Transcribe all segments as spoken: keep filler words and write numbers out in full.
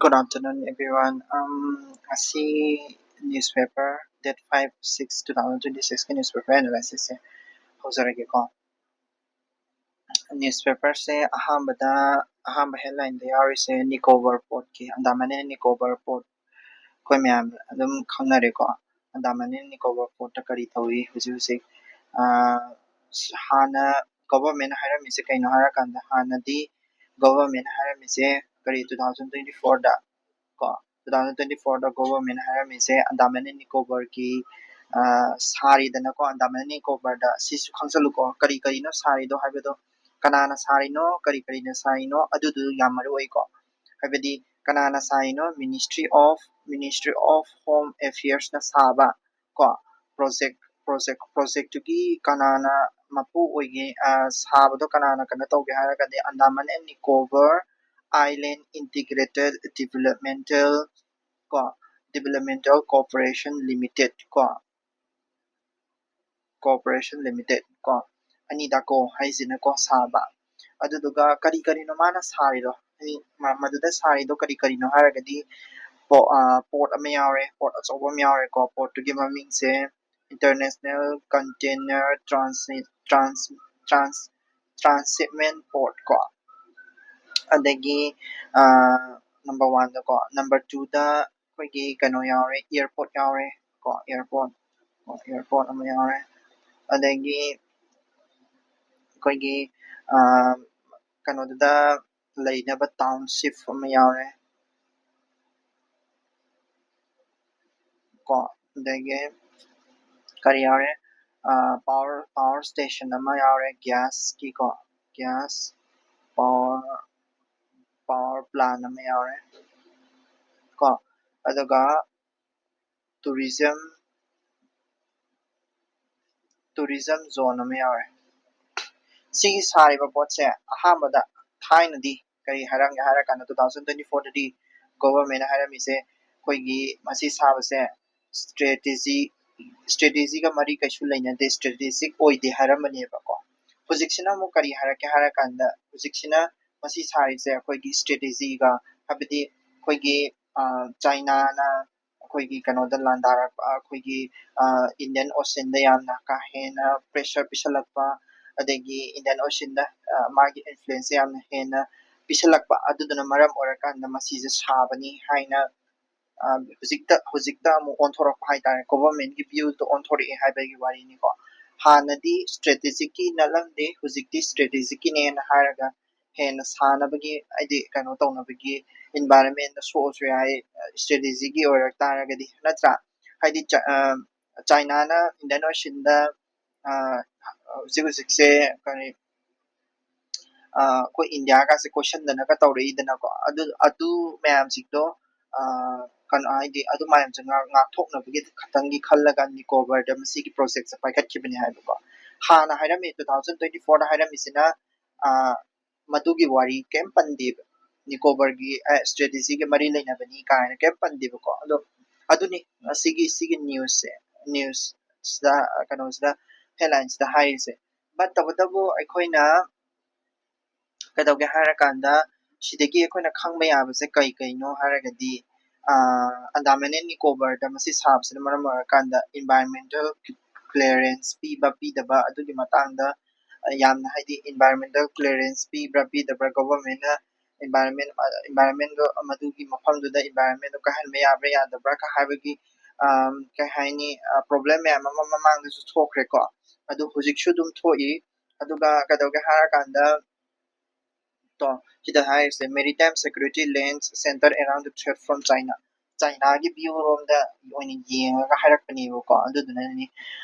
Good afternoon, everyone. Um, ꯉꯁꯤ newspaper date five six two thousand twenty six ꯀꯤ newspaper analysis ꯁꯦ ꯍꯧꯖꯔꯒꯦꯀꯣ꯫ Newspaper ꯁꯦ ꯑꯍꯥꯟꯕꯗ, ꯑꯍꯥꯟꯕ headline ꯗ ꯌꯥꯎꯔꯤꯁꯦ Nicobar Port ꯀꯤ, Andaman and Nicobar Port, ꯑꯩꯈꯣꯏ ꯃꯌꯥꯝ ꯑꯗꯨꯝ ꯈꯪꯅꯔꯦꯀꯣ꯫ Andaman and Nicobar Port ꯇ ꯀꯔꯤ ꯇꯧꯏ ꯍꯧꯖꯤꯛ ꯍꯧꯖꯤꯛ? ꯑꯥ, ꯍꯥꯟꯅ government ꯍꯥꯏꯔꯝꯃꯤꯁꯦ ꯀꯩꯅꯣ ꯍꯥꯏꯔꯀꯥꯟꯗ, ꯍꯥꯟꯅꯗꯤ government ꯍꯥꯏꯔꯝꯃꯤꯁꯦ ꯀꯔꯤ, two thousand twenty four ꯗ ꯀꯣ, two thousand twenty four the government ꯍꯥꯏꯔꯝꯃꯤꯁꯦ Andaman and Nicobar ꯒꯤ, ꯑꯥ, ꯁꯥꯔꯤꯗꯅꯀꯣ, Andaman and Nicobar ꯗ꯫ ꯁꯤꯁꯨ ꯈꯪꯖꯜꯂꯨꯀꯣ, ꯀꯔꯤ ꯀꯔꯤꯅꯣ ꯁꯥꯔꯤꯗꯣ ꯍꯥꯏꯕꯗꯣ, ꯀꯅꯥꯅ ꯁꯥꯔꯤꯅꯣ, ꯀꯔꯤ ꯀꯔꯤꯅ ꯁꯥꯔꯤꯅꯣ, ꯑꯗꯨꯗꯨ ꯌꯥꯝ ꯃꯔꯨ ꯑꯣꯏꯀꯣ꯫ ꯍꯥꯏꯕꯗꯤ ꯀꯅꯥꯅ ꯁꯥꯔꯤꯅꯣ? Ministry of, Ministry of Home Affairs ꯅ ꯁꯥꯕ ꯀꯣ꯫ Project, project, project ꯇꯨꯒꯤ ꯀꯅꯥꯅ ꯃꯄꯨ ꯑꯣꯏꯒꯦ, ꯑ, ꯁꯥꯕꯗꯣ ꯀꯅꯥꯅ ꯀꯩꯅꯣ ꯇꯧꯒꯦ ꯍꯥꯏꯔꯒꯗꯤ Andaman and Nicobar Island Integrated Developmental ꯀꯣ, Developmental Corporation Limited ꯀꯣ, Corporation Limited ꯀꯣ, ꯑꯅꯤꯗꯀꯣ ꯍꯥꯏꯁꯤꯅꯀꯣ ꯁꯥꯕ꯫ ꯑꯗꯨꯗꯨꯒ ꯀꯔꯤ ꯀꯔꯤꯅꯣ ꯃꯥꯅ ꯁꯥꯔꯤꯗꯣ? ꯍꯥꯏꯗꯤ ꯃ-, ꯃꯗꯨꯗ ꯁꯥꯔꯤꯗꯣ ꯀꯔꯤ ꯀꯔꯤꯅꯣ ꯍꯥꯏꯔꯒꯗꯤ, ꯄꯣ-, ꯑ, port ꯑꯃ ꯌꯥꯎꯔꯦ, port ꯑꯆꯧꯕ ꯑꯃ ꯌꯥꯎꯔꯦꯀꯣ꯫ Port ꯇꯨꯒꯤ ꯃꯃꯤꯡꯁꯦ International Container Transit, Trans-, Trans-, Transshipment Port ꯀꯣ꯫ ꯑꯗꯒꯤ, ꯑ, number one ꯗꯀꯣ, number two ꯗ ꯑꯩꯈꯣꯏꯒꯤ ꯀꯩꯅꯣ ꯌꯥꯎꯔꯦ, airport ꯌꯥꯎꯔꯦ ꯀꯣ, airport ꯀꯣ, airport ꯑꯃ ꯌꯥꯎꯔꯦ꯫ ꯑꯗꯒꯤ ꯑꯩꯈꯣꯏꯒꯤ, ꯑ, ꯀꯩꯅꯣꯗꯨꯗ ꯂꯩꯅꯕ township ꯑꯃ ꯌꯥꯎꯔꯦ ꯀꯣ꯫ ꯑꯗꯒꯤ ꯀꯔꯤ ꯌꯥꯎꯔꯦ? ꯑ, power, power station ꯑꯃ ꯌꯥꯎꯔꯦ, gas ꯀꯤꯀꯣ, gas power, power plant ꯑꯃ ꯌꯥꯎꯔꯦ ꯀꯣ꯫ ꯑꯗꯨꯒ tourism, tourism zone ꯑꯃ ꯌꯥꯎꯔꯦ꯫ ꯁꯤꯒꯤ ꯁꯥꯔꯤꯕ ꯄꯣꯠꯁꯦ ꯑꯍꯥꯟꯕꯗ ꯊꯥꯏꯅꯗꯤ ꯀꯔꯤ ꯍꯥꯏꯔꯝꯒꯦ ꯍꯥꯏꯔ ꯀꯥꯟꯗ, two thousand twenty four ꯗꯗꯤ government ꯅ ꯍꯥꯏꯔꯝꯃꯤꯁꯦ ꯑꯩꯈꯣꯏꯒꯤ ꯃꯁꯤ ꯁꯥꯕꯁꯦ strategy, strategy ꯒ ꯃꯔꯤ ꯀꯩꯁꯨ ꯂꯩꯅꯗꯦ, strategic ꯑꯣꯏꯗꯦ ꯍꯥꯏꯔꯝꯕꯅꯦꯕꯀꯣ꯫ ꯍꯧꯖꯤꯛꯁꯤꯅ ꯑꯃꯨꯛ ꯀꯔꯤ ꯍꯥꯏꯔꯛꯀꯦ ꯍꯥꯏꯔ ꯀꯥꯟꯗ, ꯍꯧꯖꯤꯛꯁꯤꯅ ꯃꯁꯤ ꯁꯥꯔꯤꯁꯦ ꯑꯩꯈꯣꯏꯒꯤ strategy ꯒ, ꯍꯥꯏꯕꯗꯤ ꯑꯩꯈꯣꯏꯒꯤ ꯆꯥꯏꯅꯥꯅ ꯑꯩꯈꯣꯏꯒꯤ ꯀꯩꯅꯣꯗ ꯂꯥꯟꯗꯥꯔꯛꯄ, ꯑꯩꯈꯣꯏꯒꯤ ꯏꯟꯗꯤꯌꯟ ꯑꯣꯁꯤꯟꯗ ꯌꯥꯝꯅ ꯀꯥ ꯍꯦꯟꯅ ꯄ꯭ꯔꯦꯁꯔ ꯄꯤꯁꯜꯂꯛꯄ, ꯑꯗꯒꯤ ꯏꯟꯗꯤꯌꯟ ꯑꯣꯁꯤꯟꯗ ꯃꯥꯒꯤ ꯏꯟꯐ꯭ꯂꯨꯌꯦꯟꯁꯁꯦ ꯌꯥꯝꯅ ꯍꯦꯟꯅ ꯄꯤꯁꯜꯂꯛꯄ, ꯑꯗꯨꯗꯨꯅ ꯃꯔꯝ ꯑꯣꯏꯔꯀꯥꯟꯗ ꯃꯁꯤꯁꯦ ꯁꯥꯕꯅꯤ ꯍꯥꯏꯅ ꯍꯧꯖꯤꯛꯇ ꯍꯧꯖꯤꯛꯇ ꯑꯃꯨꯛ ꯑꯣꯟꯊꯣꯔꯛꯄ ꯍꯥꯏꯇꯥꯔꯦ, ꯒꯣꯚꯔꯟꯃꯦꯟꯒꯤ ꯚ꯭ꯌꯨꯗꯣ ꯑꯣꯟꯊꯣꯔꯛꯑꯦ ꯍꯥꯏꯕꯒꯤ ꯋꯥꯔꯤꯅꯤꯀꯣ꯫ ꯍꯥꯟꯅꯗꯤ ꯁ꯭ꯇ꯭ꯔꯦꯇꯦꯖꯤꯛꯀꯤ ꯅꯠꯂꯝꯗꯦ, ꯍꯧꯖꯤꯛꯇꯤ ꯁ꯭ꯇ꯭ꯔꯦꯇꯦꯖꯤꯛꯀꯤꯅꯦꯅ ꯍꯥꯏꯔꯒ ꯍꯦꯟꯅ ꯁꯥꯟꯅꯕꯒꯤ, ꯍꯥꯏꯗꯤ ꯀꯩꯅꯣ ꯇꯧꯅꯕꯒꯤ ꯏꯟꯚꯥꯏꯔꯟꯃꯦꯟꯗ ꯁꯣꯛꯑꯁꯨ ꯌꯥꯏ, ꯁ꯭ꯇ꯭ꯔꯦꯇꯦꯖꯤꯒꯤ ꯑꯣꯏꯔꯛ ꯇꯥꯔꯒꯗꯤ, ꯅꯠꯇ꯭ꯔꯥ? ꯍꯥꯏꯗꯤ ꯆꯥꯏꯅꯥꯅ ꯏꯟꯗꯤꯌꯟ ꯑꯣꯁꯤꯟꯗ ꯍꯧꯖꯤꯛ ꯍꯧꯖꯤꯛꯁꯦ ꯀꯔꯤ ꯑꯩꯈꯣꯏ ꯏꯟꯗꯤꯌꯥꯒꯁꯦ ꯀꯣꯏꯁꯟꯗꯅꯒ ꯇꯧꯔꯛꯏꯗꯅꯀꯣ꯫ ꯑꯗꯨ ꯑꯗꯨ ꯃꯌꯥꯝꯁꯤꯡꯗꯣ ꯀꯩꯅꯣ ꯍꯥꯏꯗꯤ ꯑꯗꯨ ꯃꯌꯥꯝꯁꯦ ꯉꯥꯛ ꯉꯥꯛꯊꯣꯛꯅꯕꯒꯤ ꯈꯛꯇꯪꯒꯤ ꯈꯜꯂꯒ ꯅꯤꯀꯣꯕꯔꯗ ꯃꯁꯤꯒꯤ ꯄ꯭ꯔꯣꯖꯦꯛꯁꯦ ꯄꯥꯏꯈꯠꯈꯤꯕꯅꯦ ꯍꯥꯏꯕꯀꯣ꯫ ꯍꯥꯟꯅ ꯍꯥꯏꯔꯝꯃꯤ, ꯇꯨ ꯊꯥꯎꯖꯟ ꯇ꯭ꯋꯦꯟꯇꯤ ꯐꯣꯔꯗ ꯍꯥꯏꯔꯝꯃꯤꯁꯤꯅ ꯃꯗꯨꯒꯤ ꯋꯥꯔꯤ ꯀꯩꯝ ꯄꯟꯗꯦꯕ, ꯅꯤꯀꯣꯕꯔꯒꯤ ꯁ꯭ꯇ꯭ꯔꯦꯇꯦꯖꯤꯒ ꯃꯔꯤ ꯂꯩꯅꯕꯅꯤ ꯀꯥꯏꯅ ꯀꯩꯝ ꯄꯟꯗꯦꯕꯀꯣ꯫ ꯑꯗꯣ ꯑꯗꯨꯅꯤ ꯉꯁꯤꯒꯤ ꯁꯤꯒꯤ ꯅ꯭ꯌꯨꯁꯁꯦ, ꯅ꯭ꯌꯨꯁꯁꯤꯗ ꯀꯩꯅꯣꯁꯤꯗ ꯍꯦꯗꯂꯥꯏꯟꯁꯤꯗ ꯍꯥꯏꯔꯤꯁꯦ꯫ ꯕꯠ ꯇꯧꯕꯇꯕꯨ ꯑꯩꯈꯣꯏꯅ ꯀꯩꯗꯧꯒꯦ ꯍꯥꯏꯔꯀꯥꯟꯗ ꯁꯤꯗꯒꯤ ꯑꯩꯈꯣꯏꯅ ꯈꯪꯕ ꯌꯥꯕꯁꯦ ꯀꯩ ꯀꯩꯅꯣ ꯍꯥꯏꯔꯒꯗꯤ, ꯑꯟꯗꯥꯃꯥꯟ ꯑꯦꯟ ꯅꯤꯀꯣꯕꯔꯗ ꯃꯁꯤ ꯁꯥꯕꯁꯤꯅ ꯃꯔꯝ ꯑꯣꯏꯔꯀꯥꯟꯗ ꯏꯟꯚꯥꯏꯔꯟꯃꯦꯟꯇꯦꯜ ꯀ꯭ꯂꯤꯌꯥꯔꯦꯟꯁ ꯄꯤꯕ ꯄꯤꯗꯕ ꯑꯗꯨꯒꯤ ꯃꯇꯥꯡꯗ ꯌꯥꯝꯅ, ꯍꯥꯏꯗꯤ ꯏꯟꯚꯥꯏꯔꯟꯃꯦꯟꯇꯦꯜ ꯀ꯭ꯂꯤꯌꯥꯔꯦꯟꯁ ꯄꯤꯕ꯭ꯔꯥ ꯄꯤꯗꯕ꯭ꯔꯥ, ꯒꯣꯚꯔꯟꯃꯦꯟꯅ ꯏꯟꯚꯥꯏꯔꯟꯃꯦꯟ ꯏꯟꯚꯥꯏꯔꯟꯃꯦꯟꯗꯣ ꯃꯗꯨꯒꯤ ꯃꯐꯝꯗꯨꯗ ꯏꯟꯚꯥꯏꯔꯟꯃꯦꯟꯗꯣ ꯀꯥꯏꯍꯟꯕ ꯌꯥꯕ꯭ꯔꯥ ꯌꯥꯗꯕ꯭ꯔꯥ ꯀ ꯍꯥꯏꯕꯒꯤ ꯀꯩ ꯍꯥꯏꯅꯤ, ꯄ꯭ꯔꯣꯕ꯭ꯂꯦꯝ ꯃꯌꯥꯝ ꯑꯃ ꯃꯃꯥꯡꯗꯁꯨ ꯊꯣꯛꯈ꯭ꯔꯦꯀꯣ꯫ ꯑꯗꯨ ꯍꯧꯖꯤꯛꯁꯨ ꯑꯗꯨꯝ ꯊꯣꯛꯏ꯫ ꯑꯗꯨꯒ ꯀꯩꯗꯧꯒꯦ ꯍꯥꯏꯔꯀꯥꯟꯗ ꯇꯣ ꯁꯤꯗ ꯍꯥꯏꯔꯤꯁꯦ, maritime security lens center around the threat from China, ꯆꯥꯏꯅꯥꯒꯤ ꯚ꯭ꯌꯨ ꯔꯣꯝꯗ ꯑꯣꯏꯅ ꯌꯦꯡꯉꯒ ꯍꯥꯏꯔꯛꯄꯅꯦꯕꯀꯣ꯫ ꯑꯗꯨꯗꯨꯅꯅꯤ꯫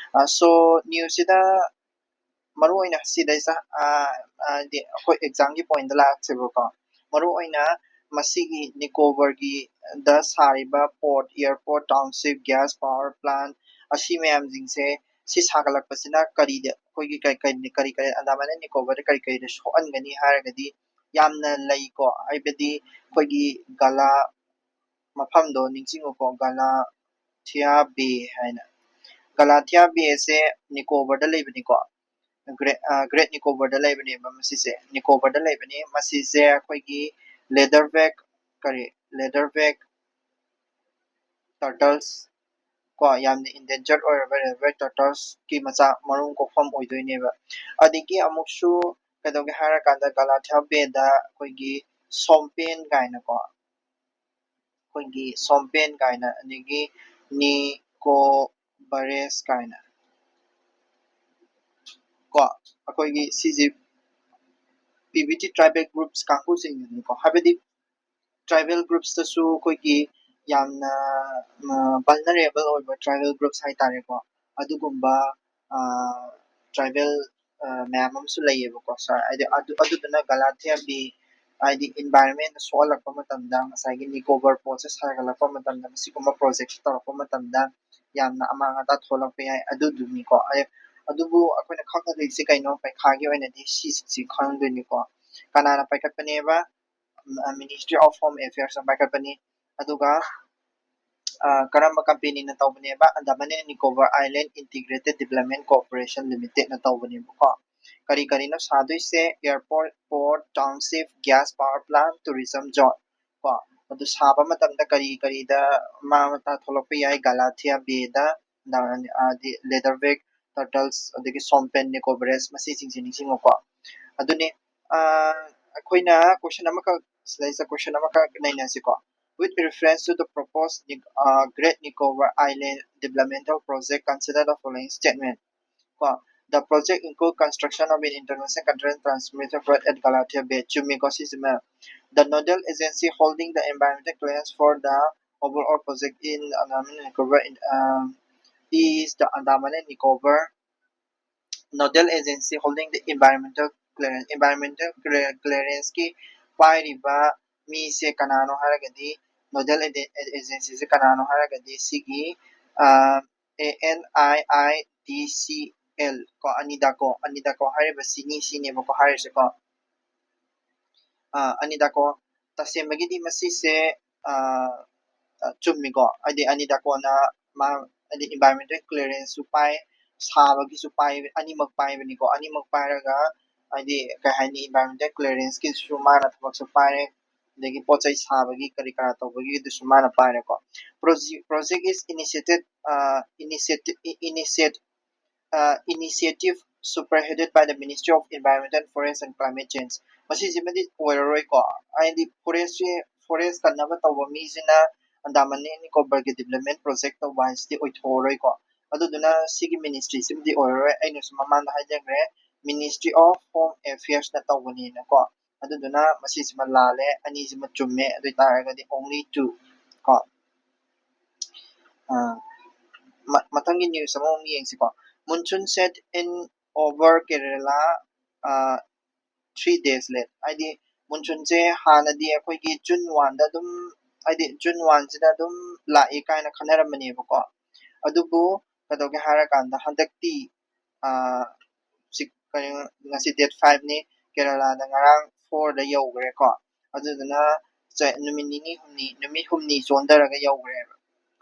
ꯁꯣ ꯅ꯭ꯌꯨꯁꯁꯤꯗ ꯃꯔꯨ ꯑꯣꯏꯅ ꯁꯤꯗꯩꯁ ꯍꯥꯏꯗꯤ ꯑꯩꯈꯣꯏ ꯑꯦꯛꯖꯥꯝꯒꯤ ꯄꯣꯏꯟꯗ ꯂꯥꯛꯁꯦꯕꯀꯣ꯫ ꯃꯔꯨ ꯑꯣꯏꯅ ꯃꯁꯤꯒꯤ ꯅꯤꯀꯣꯕꯔꯒꯤꯗ ꯁꯥꯔꯤꯕ port, airport, township, gas power plan, ꯑꯁꯤ ꯃꯌꯥꯝꯁꯤꯡꯁꯦ, ꯁꯤ ꯁꯥꯒꯠꯂꯛꯄꯁꯤꯅ ꯀꯔꯤꯗ ꯑꯩꯈꯣꯏꯒꯤ ꯀꯔꯤ ꯀꯔꯤ ꯀꯔꯤ ꯀꯔꯤ ꯑꯟꯗꯥꯃꯥꯟ ꯑꯦꯟ ꯅꯤꯀꯣꯕꯔꯗ ꯀꯔꯤ ꯀꯔꯤꯗ ꯁꯣꯛꯍꯟꯒꯅꯤ ꯍꯥꯏꯔꯒꯗꯤ ꯌꯥꯝꯅ ꯂꯩꯀꯣ꯫ ꯍꯥꯏꯕꯗꯤ ꯑꯩꯈꯣꯏꯒꯤ ꯒꯂꯥ ꯃꯐꯝꯗꯣ ꯅꯤꯡꯁꯤꯡꯉꯨꯀꯣ, ꯒꯂꯥꯊꯤꯌꯥ ꯕꯦ ꯍꯥꯏꯅ꯫ ꯒꯂꯥꯊꯤꯌꯥ ꯕꯦꯁꯦ ꯅꯤꯀꯣꯕꯔꯗ ꯂꯩꯕꯅꯤꯀꯣ꯫ ꯒ꯭ꯔꯦꯠ ꯒ꯭ꯔꯦꯠ ꯅꯤꯀꯣꯕꯔꯗ ꯂꯩꯕꯅꯦꯕ ꯃꯁꯤꯁꯦ, ꯅꯤꯀꯣꯕꯔꯗ ꯂꯩꯕꯅꯤ꯫ ꯃꯁꯤꯁꯦ ꯑꯩꯈꯣꯏꯒꯤ ꯂꯦꯗꯔ ꯕꯦꯛ ꯀꯔꯤ leatherback turtles ꯀꯣ, ꯌꯥꯝꯅ endangered ꯑꯣꯏꯔꯕ leatherback turtles ꯀꯤ ꯃꯆꯥ ꯃꯔꯨꯝ ꯀꯣꯛꯐꯝ ꯑꯣꯏꯗꯣꯏꯅꯦꯕ꯫ ꯑꯗꯒꯤ ꯑꯃꯨꯛꯁꯨ ꯀꯩꯗꯧꯒꯦ ꯍꯥꯏꯔꯀꯥꯟꯗ Galatha Bay ꯗ ꯑꯩꯈꯣꯏꯒꯤ ꯁꯣꯝꯄꯦꯟ ꯀꯥꯏꯅꯀꯣ, ꯑꯩꯈꯣꯏꯒꯤ ꯁꯣꯝꯄꯦꯟ ꯀꯥꯏꯅ, ꯑꯗꯒꯤ Nicobarese ꯀꯥꯏꯅ ꯀꯣ, ꯑꯩꯈꯣꯏꯒꯤ ꯁꯤꯁꯦ P B T tribal groups ꯀꯥꯡꯕꯨꯁꯤꯡꯗꯨꯅꯤꯀꯣ꯫ ꯍꯥꯏꯕꯗꯤ tribal groups ꯇꯁꯨ ꯑꯩꯈꯣꯏꯒꯤ ꯌꯥꯝꯅ vulnerable ꯑꯣꯏꯕ tribal groups ꯍꯥꯏꯇꯥꯔꯦꯀꯣ, ꯑꯗꯨꯒꯨꯝꯕ tribal ꯃꯌꯥꯝ ꯑꯃꯁꯨ ꯂꯩꯌꯦꯕꯀꯣ꯫ ꯍꯥꯏꯗꯤ ꯑꯗꯨ ꯑꯗꯨꯗꯨꯅ Galatha Bay ꯍꯥꯏꯗꯤ environment ꯁꯣꯛꯍꯜꯂꯛꯄ ꯃꯇꯝꯗ, ꯉꯁꯥꯏꯒꯤ Nicobar ꯄꯣꯠꯁꯦ ꯁꯥꯒꯠꯂꯛꯄ ꯃꯇꯝꯗ, ꯃꯁꯤꯒꯨꯝꯕ project ꯇꯧꯔꯛꯄ ꯃꯇꯝꯗ ꯌꯥꯝꯅ ꯑꯃꯥꯡ ꯑꯇꯥ ꯊꯣꯛꯂꯛꯄ ꯌꯥꯏ, ꯑꯗꯨꯗꯨꯅꯤꯀꯣ꯫ ꯑꯗꯨꯕꯨ ꯑꯩꯈꯣꯏꯅ ꯈꯪꯒꯗꯣꯏꯁꯦ ꯀꯩꯅꯣ? ꯄꯩꯈꯥꯒꯤ ꯑꯣꯏꯅꯗꯤ ꯁꯤꯁꯤꯡꯁꯤ ꯈꯪꯗꯣꯏꯅꯤꯀꯣ꯫ ꯀꯅꯥꯅ ꯄꯥꯏꯈꯠꯄꯅꯦꯕ? Ministry of Home Affairs ꯅ ꯄꯥꯏꯈꯠꯄꯅꯤ꯫ ꯑꯗꯨꯒ ꯀꯔꯝꯕ company ꯅ ꯇꯧꯕꯅꯦꯕ? Andaman and Nicobar Island Integrated Development Corporation Limited ꯅ ꯇꯧꯕꯅꯦꯕꯀꯣ꯫ ꯀꯔꯤ ꯀꯔꯤꯅꯣ ꯁꯥꯗꯣꯏꯁꯦ? Airport, port, township, gas power plant, tourism zone ꯀꯣ꯫ ꯑꯗꯨ ꯁꯥꯕ ꯃꯇꯝꯗ ꯀꯔꯤ ꯀꯔꯤꯗ ꯑꯃꯥꯡ ꯑꯇꯥ ꯊꯣꯛꯂꯛꯄ ꯌꯥꯏ? Galatha Bay ꯗ, ꯍꯥꯏꯗꯤ leatherback turtles, ꯑꯗꯒꯤ ꯁꯣꯝꯄꯦꯟ, Nicobarese, ꯃꯁꯤꯁꯤꯡꯁꯦ ꯅꯤꯡꯁꯤꯡꯉꯨꯀꯣ꯫ ꯑꯗꯨꯅꯤ ꯑꯩꯈꯣꯏꯅ question ꯑꯃꯈꯛ, ꯁꯤꯗꯩꯁꯤꯗ question ꯑꯃꯈꯛ ꯅꯩꯅꯁꯤꯀꯣ꯫ With reference to the proposed Great Nicobar Island Developmental Project, consider the following statement. ꯀꯣ, the project include construction of an international container transmitter plant at Galatha Bay. ꯆꯨꯝꯃꯤꯀꯣ ꯁꯤꯁꯤꯃ? The nodal agency holding the environmental clearance for the overall project in Andaman and Nicobar is the Andaman and Nicobar nodal agency holding the environmental clearance. Environmental clearance ꯀꯤ ꯄꯥꯏꯔꯤꯕ ꯃꯤꯁꯦ ꯀꯅꯥꯅꯣ ꯍꯥꯏꯔꯒꯗꯤ, nodal agency ꯁꯦ ꯀꯅꯥꯅꯣ ꯍꯥꯏꯔꯒꯗꯤ ꯁꯤꯒꯤ A N I I D C L ꯀꯣ, ANIDACO, ANIDACO ꯍꯥꯏꯔꯤꯕ ꯁꯤꯅꯤ, ꯁꯤꯅꯦꯕꯀꯣ ꯍꯥꯏꯔꯤꯁꯦꯀꯣ꯫ ANIDACO ꯇꯁꯦꯡꯕꯒꯤꯗꯤ ꯃꯁꯤꯁꯦ ꯆꯨꯝꯃꯤꯀꯣ, ꯍꯥꯏꯗꯤ ANIDACO ꯅ ꯃꯥ ꯍꯥꯏꯗꯤ environmental clearance ꯁꯨ ꯄꯥꯏ, ꯁꯥꯕꯒꯤꯁꯨ ꯄꯥꯏ, ꯑꯅꯤꯃꯛ ꯄꯥꯏꯕꯅꯤꯀꯣ꯫ ꯑꯅꯤꯃꯛ ꯄꯥꯏꯔꯒ ꯍꯥꯏꯗꯤ ꯀꯩ ꯍꯥꯏꯅꯤ, environmental clearance ꯀꯤꯁꯨ ꯃꯥꯅ ꯊꯕꯛꯁꯨ ꯄꯥꯏꯔꯦ, ꯑꯗꯒꯤ ꯄꯣꯠ ꯆꯩ ꯁꯥꯕꯒꯤ ꯀꯔꯤ ꯀꯔꯥ ꯇꯧꯕꯒꯤꯗꯨꯁꯨ ꯃꯥꯅ ꯄꯥꯏꯔꯦꯀꯣ꯫ Project, project is initiated, uh, initiative, initiate, uh, initiative spearheaded by the Ministry of Environment and Forest and Climate Change. ꯃꯁꯤꯁꯤꯃꯗꯤ ꯑꯣꯏꯔꯔꯣꯏꯀꯣ, ꯍꯥꯏꯗꯤ ꯐꯣꯔꯦꯁꯁꯦ, ꯐꯣꯔꯦꯁ ꯀꯟꯅꯕ ꯇꯧꯕ ꯃꯤꯁꯤꯅ ꯑꯟꯗꯥꯃꯟ ꯑꯦꯟ ꯅꯤꯀꯣꯕꯔꯒꯤ ꯗꯤꯕꯂꯞꯃꯦꯟ ꯄ꯭ꯔꯣꯖꯦꯛ ꯇꯧꯕ ꯍꯥꯏꯁꯤꯗꯤ ꯑꯣꯏꯊꯣꯛꯑꯔꯣꯏꯀꯣ꯫ ꯑꯗꯨꯗꯨꯅ ꯁꯤꯒꯤ ꯃꯤꯅꯤꯁꯇ꯭ꯔꯤꯁꯤꯃꯗꯤ ꯑꯣꯏꯔꯔꯣꯏ, ꯑꯩꯅꯁꯨ ꯃꯃꯥꯡꯗ ꯍꯥꯏꯖꯈ꯭ꯔꯦ, Ministry of Home Affairsꯅ ꯇꯧꯕꯅꯦꯅꯀꯣ꯫ ꯑꯗꯨꯗꯨꯅ ꯃꯁꯤꯁꯤꯃ ꯂꯥꯜꯂꯦ, ꯑꯅꯤꯁꯤꯃ ꯆꯨꯝꯃꯦ꯫ ꯑꯗꯨ ꯑꯣꯏꯇꯥꯔꯒꯗꯤ only two ꯀꯣ꯫ ꯑꯥ, ꯃ- ꯃꯊꯪꯒꯤ ꯅ꯭ꯌꯨꯁ ꯑꯃꯃꯨꯛ ꯌꯦꯡꯁꯤꯀꯣ꯫ Monsoon set in over Kerala, uh, three days late. ꯍꯥꯏꯗꯤ ꯃꯨꯟꯁꯨꯟꯁꯦ ꯍꯥꯟꯅꯗꯤ ꯑꯩꯈꯣꯏꯒꯤ ꯖꯨꯟ ꯋꯥꯟꯗ ꯑꯗꯨꯝ, ꯍꯥꯏꯗꯤ ꯖꯨꯟ ꯋꯥꯟꯁꯤꯗ ꯑꯗꯨꯝ ꯂꯥꯛꯏ ꯀꯥꯏꯅ ꯈꯟꯅꯔꯝꯕꯅꯦꯕꯀꯣ꯫ ꯑꯗꯨꯕꯨ ꯀꯩꯗꯧꯒꯦ ꯍꯥꯏꯔꯀꯥꯟꯗ ꯍꯟꯗꯛꯇꯤ, ꯑꯥ, ꯁꯤ ꯀꯔꯤ, ꯉꯁꯤ ꯗꯦꯠ ꯐꯥꯏꯚꯅꯤ, ꯀꯦꯔꯂꯥꯗ ꯉꯔꯥꯡ ꯐꯣꯔꯗ ꯌꯧꯈ꯭ꯔꯦꯀꯣ꯫ ꯑꯗꯨꯗꯨꯅ ꯆ- ꯅꯨꯃꯤꯠ ꯅꯤꯅꯤ ꯍꯨꯝꯅꯤ, ꯅꯨꯃꯤꯠ ꯍꯨꯝꯅꯤ ꯆꯣꯟꯊꯔꯒ ꯌꯧꯈ꯭ꯔꯦꯕ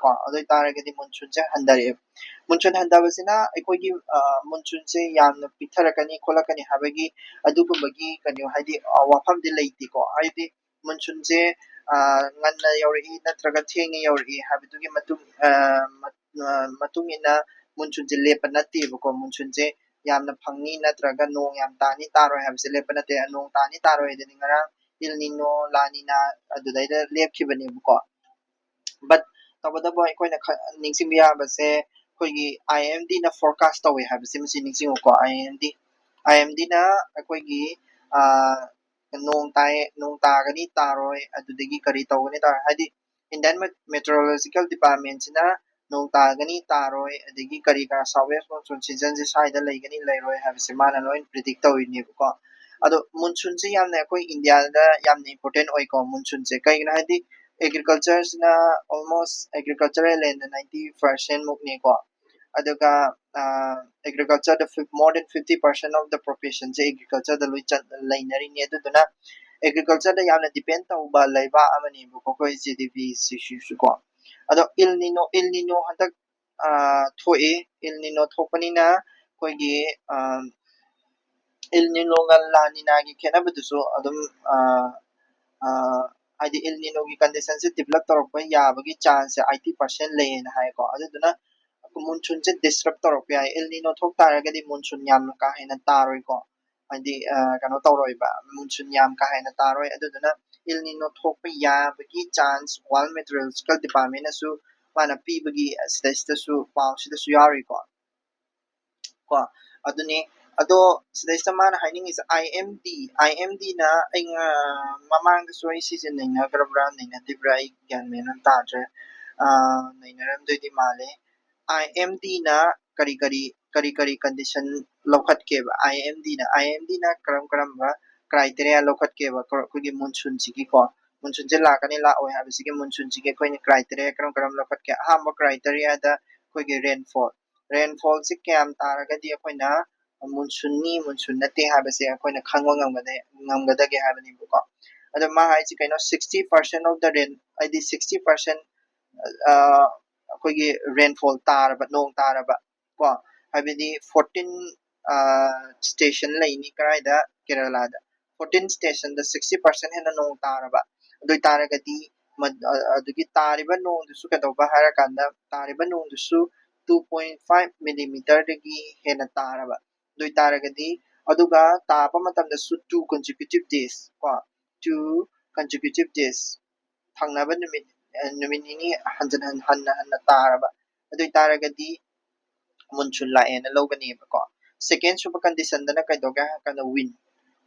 ꯀꯣ꯫ ꯑꯗꯨ ꯑꯣꯏꯇꯥꯔꯒꯗꯤ ꯃꯨꯟꯁꯨꯟꯁꯦ ꯍꯟꯊꯔꯛꯑꯦꯕ꯫ ꯃꯨꯟꯁꯨꯟ ꯍꯟꯊꯕꯁꯤꯅ ꯑꯩꯈꯣꯏꯒꯤ, ꯑ, ꯃꯨꯟꯁꯨꯟꯁꯦ ꯌꯥꯝꯅ ꯄꯤꯛꯊꯔꯛꯀꯅꯤ ꯈꯣꯠꯂꯛꯀꯅꯤ ꯍꯥꯏꯕꯒꯤ ꯑꯗꯨꯒꯨꯝꯕꯒꯤ ꯀꯩꯅꯣ, ꯍꯥꯏꯗꯤ, ꯑ, ꯋꯥꯐꯝꯗꯤ ꯂꯩꯇꯦꯀꯣ꯫ ꯍꯥꯏꯗꯤ ꯃꯨꯟꯁꯨꯟꯁꯦ, ꯑ, ꯉꯟꯅ ꯌꯧꯔꯛꯏ ꯅꯠꯇ꯭ꯔꯒ ꯊꯦꯡꯅ ꯌꯧꯔꯛꯏ ꯍꯥꯏꯕꯗꯨꯒꯤ ꯃꯇꯨꯡ, ꯑ, ꯃ-, ꯑ, ꯃꯇꯨꯡ ꯏꯟꯅ ꯃꯨꯟꯁꯨꯟꯁꯦ ꯂꯦꯞꯄ ꯅꯠꯇꯦꯕꯀꯣ꯫ ꯃꯨꯟꯁꯨꯟꯁꯦ ꯌꯥꯝꯅ ꯐꯪꯅꯤ ꯅꯠꯇ꯭ꯔꯒ ꯅꯣꯡ ꯌꯥꯝ ꯇꯥꯅꯤ ꯇꯥꯔꯣꯏ ꯍꯥꯏꯕꯁꯦ ꯂꯦꯞꯄ ꯅꯠꯇꯦ꯫ ꯅꯣꯡ ꯇꯥꯅꯤ ꯇꯥꯔꯣꯏ ꯍꯥꯏꯗꯨꯅꯤ ꯉꯔꯥꯡ ꯏꯜ ꯅꯤꯅꯣ, ꯂꯥ ꯅꯤꯅꯥ ꯑꯗꯨꯗꯩꯗ ꯂꯦꯞꯈꯤꯕꯅꯦꯕꯀꯣ꯫ But ꯇꯧꯕꯇꯕꯨ ꯑꯩꯈꯣꯏꯅ ꯈ-, ꯅꯤꯡꯁꯤꯡꯕ ꯌꯥꯕꯁꯦ ꯑꯩꯈꯣꯏꯒꯤ ꯑꯥꯏ ꯑꯦꯝ ꯗꯤꯅ ꯐꯣꯔꯀꯥꯁ ꯇꯧꯋꯦ ꯍꯥꯏꯕꯁꯦ ꯃꯁꯤ ꯅꯤꯡꯁꯤꯡꯉꯨꯀꯣ꯫ ꯑꯥꯏ ꯑꯦꯝ ꯗꯤ, ꯑꯥꯏ ꯑꯦꯝ ꯗꯤꯅ ꯑꯩꯈꯣꯏꯒꯤ, ꯑꯥ, ꯅꯣꯡ ꯇꯥꯏ, ꯅꯣꯡ ꯇꯥꯒꯅꯤ ꯇꯥꯔꯣꯏ, ꯑꯗꯨꯗꯒꯤ ꯀꯔꯤ ꯇꯧꯒꯅꯤ ꯇꯥꯔꯣꯏ, ꯍꯥꯏꯗꯤ Indian Met-, Meteorological Departmentꯁꯤꯅ ꯅꯣꯡ ꯇꯥꯒꯅꯤ ꯇꯥꯔꯣꯏ, ꯑꯗꯒꯤ ꯀꯔꯤ ꯀꯔꯥ south west monsoon seasonꯁꯦ ꯁ꯭ꯋꯥꯏꯗ ꯂꯩꯒꯅꯤ ꯂꯩꯔꯣꯏ ꯍꯥꯏꯕꯁꯦ ꯃꯥꯅ ꯂꯣꯏ predict ꯇꯧꯔꯤꯅꯦꯕꯀꯣ꯫ ꯑꯗꯣ ꯃꯨꯟꯁꯨꯟꯁꯦ ꯌꯥꯝꯅ ꯑꯩꯈꯣꯏ ꯏꯟꯗꯤꯌꯥꯗ ꯌꯥꯝꯅ important ꯑꯣꯏꯀꯣ ꯃꯨꯟꯁꯨꯟꯁꯦ꯫ ꯀꯩꯒꯤꯅꯣ ꯍꯥꯏꯗꯤ agricultureꯁꯤꯅ almost agricultural landꯅ ninety percent ꯃꯨꯛꯅꯤꯀꯣ꯫ ꯑꯗꯨꯒ, ꯑ, agricultureꯗ fif-, more than fifty percent of the professionꯁꯦ agricultureꯗ ꯂꯣꯏ ꯆꯠ-, ꯂꯩꯅꯔꯤꯅꯤ꯫ ꯑꯗꯨꯗꯨꯅ agricultureꯗ ꯌꯥꯝꯅ depend ꯇꯧꯕ ꯂꯩꯕꯥꯛ ꯑꯃꯅꯦꯕꯀꯣ ꯑꯩꯈꯣꯏ ꯖꯤ ꯗꯤ ꯄꯤꯁꯤꯁꯨꯀꯣ꯫ ꯑꯗꯣ ꯏꯜ ꯅꯤꯅꯣ, ꯏꯜ ꯅꯤꯅꯣ ꯍꯟꯗꯛ, ꯑ, ꯊꯣꯛꯏ꯫ ꯏꯜ ꯅꯤꯅꯣ ꯊꯣꯛꯄꯅꯤꯅ ꯑꯩꯈꯣꯏꯒꯤ, ꯑ, ꯏꯜ ꯅꯤꯅꯣꯒ ꯂꯥ ꯅꯤꯅꯥꯒꯤ ꯈꯦꯠꯅꯕꯗꯨꯁꯨ ꯑꯗꯨꯝ, ꯑ, ꯍꯥꯏꯗꯤ El Ninoꯒꯤ conditionꯁꯦ develop ꯇꯧꯔꯛꯄ ꯌꯥꯕꯒꯤ chanceꯁꯦ eighty percent ꯂꯩꯌꯦꯅ ꯍꯥꯏꯀꯣ꯫ ꯑꯗꯨꯗꯨꯅ monsoonꯁꯦ disrupt ꯇꯧꯔꯛꯄ ꯌꯥꯏ꯫ El Nino ꯊꯣꯛ ꯇꯥꯔꯒꯗꯤ monsoon ꯌꯥꯝꯅ ꯀꯥ ꯍꯦꯟꯅ ꯇꯥꯔꯣꯏꯀꯣ꯫ ꯍꯥꯏꯗꯤ ꯀꯩꯅꯣ ꯇꯧꯔꯣꯏꯕ, monsoon ꯌꯥꯝ ꯀꯥ ꯍꯦꯟꯅ ꯇꯥꯔꯣꯏ꯫ ꯑꯗꯨꯗꯨꯅ El Nino ꯊꯣꯛꯄ ꯌꯥꯕꯒꯤ chance World Meteorological Departmentꯅꯁꯨ ꯃꯥꯅ ꯄꯤꯕꯒꯤ ꯁꯤꯗꯩꯁꯤꯗꯁꯨ, ꯄꯥꯎꯁꯤꯗꯁꯨ ꯌꯥꯎꯔꯤꯀꯣ꯫ ꯀꯣ ꯑꯗꯨꯅꯤ꯫ ꯑꯗꯣ ꯁꯤꯗꯩꯁꯤꯗ ꯃꯥꯅ ꯍꯥꯏꯅꯤꯡꯉꯤꯁꯦ, IMD, IMDꯅ ꯑꯩ ꯃꯃꯥꯡꯗꯁꯨ ꯑꯩ ꯁꯤꯁꯦ ꯅꯩꯅꯈ꯭ꯔꯕ꯭ꯔꯥ ꯅꯩꯅꯗ꯭ꯔꯤꯕ꯭ꯔꯥ ꯑꯩ ꯒ꯭ꯌꯥꯟ ꯃꯦꯟ ꯑꯃ ꯇꯥꯗ꯭ꯔꯦ꯫ ꯅꯩꯅꯔꯝꯗꯣꯏꯗꯤ ꯃꯥꯜꯂꯦ꯫ IMDꯅ ꯀꯔꯤ ꯀꯔꯤ ꯀꯔꯤ ꯀꯔꯤ condition ꯂꯧꯈꯠꯀꯦꯕ? IMDꯅ IMDꯅ ꯀꯔꯝ ꯀꯔꯝꯕ criteria ꯂꯧꯈꯠꯀꯦꯕ? ꯑꯩꯈꯣꯏꯒꯤ monsoonꯁꯤꯒꯤꯀꯣ, monsoonꯁꯦ ꯂꯥꯛꯀꯅꯤ ꯂꯥꯛꯑꯣꯏ ꯍꯥꯏꯕꯁꯤꯒꯤ, monsoonꯁꯤꯒꯤ ꯑꯩꯈꯣꯏꯅ criteria ꯀꯔꯝ ꯀꯔꯝ ꯂꯧꯈꯠꯀꯦ? ꯑꯍꯥꯟꯕ criteriaꯗ ꯑꯩꯈꯣꯏꯒꯤ rainfall, rainfallꯁꯦ ꯀꯌꯥꯝ ꯇꯥꯔꯒꯗꯤ ꯑꯩꯈꯣꯏꯅ monsoonꯅꯤ, monsoon ꯅꯠꯇꯦ ꯍꯥꯏꯕꯁꯦ ꯑꯩꯈꯣꯏꯅ ꯈꯪꯕ ꯉꯝꯒꯗꯦ ꯉꯝꯒꯗꯒꯦ ꯍꯥꯏꯕꯅꯦꯕꯀꯣ꯫ ꯑꯗꯣ ꯃꯥ ꯍꯥꯏꯁꯤ ꯀꯩꯅꯣ, sixty percent of the rain, ꯍꯥꯏꯗꯤ sixty percent ꯑꯩꯈꯣꯏꯒꯤ rainfall ꯇꯥꯔꯕ, ꯅꯣꯡ ꯇꯥꯔꯕ ꯀꯣ, ꯍꯥꯏꯕꯗꯤ fourteen station ꯂꯩꯅꯤ ꯀꯗꯥꯏꯗ? ꯀꯦꯔꯂꯥꯗ꯫ Fourteen stationꯗ sixty percent ꯍꯦꯟꯅ ꯅꯣꯡ ꯇꯥꯔꯕ, ꯑꯗꯨ ꯑꯣꯏꯇꯥꯔꯒꯗꯤ ꯑꯗꯨꯒꯤ ꯇꯥꯔꯤꯕ ꯅꯣꯡꯗꯨꯁꯨ ꯀꯩꯗꯧꯕ ꯍꯥꯏꯔꯀꯥꯟꯗ, ꯇꯥꯔꯤꯕ ꯅꯣꯡꯗꯨꯁꯨ two point five millimeterꯗꯒꯤ ꯍꯦꯟꯅ ꯇꯥꯔꯕ, ꯑꯗꯨ ꯑꯣꯏꯇꯥꯔꯒꯗꯤ, ꯑꯗꯨꯒ ꯇꯥꯕ ꯃꯇꯝꯗꯁꯨ two consecutive days ꯀꯣ, two consecutive days, ꯊꯪꯅꯕ ꯅꯨꯃꯤꯠ, ꯅꯨꯃꯤꯠ ꯅꯤꯅꯤ ꯍꯟꯖꯤꯟ ꯍꯟꯅ ꯍꯟꯅ ꯇꯥꯔꯕ, ꯑꯗꯨ ꯑꯣꯏꯇꯥꯔꯒꯗꯤ monsoon ꯂꯥꯛꯑꯦꯅ ꯂꯧꯒꯅꯦꯕꯀꯣ꯫ Second ꯁꯨꯕ conditionꯗꯅ ꯀꯩꯗꯧꯒꯦ ꯍꯥꯏꯔ ꯀꯥꯟꯗ wind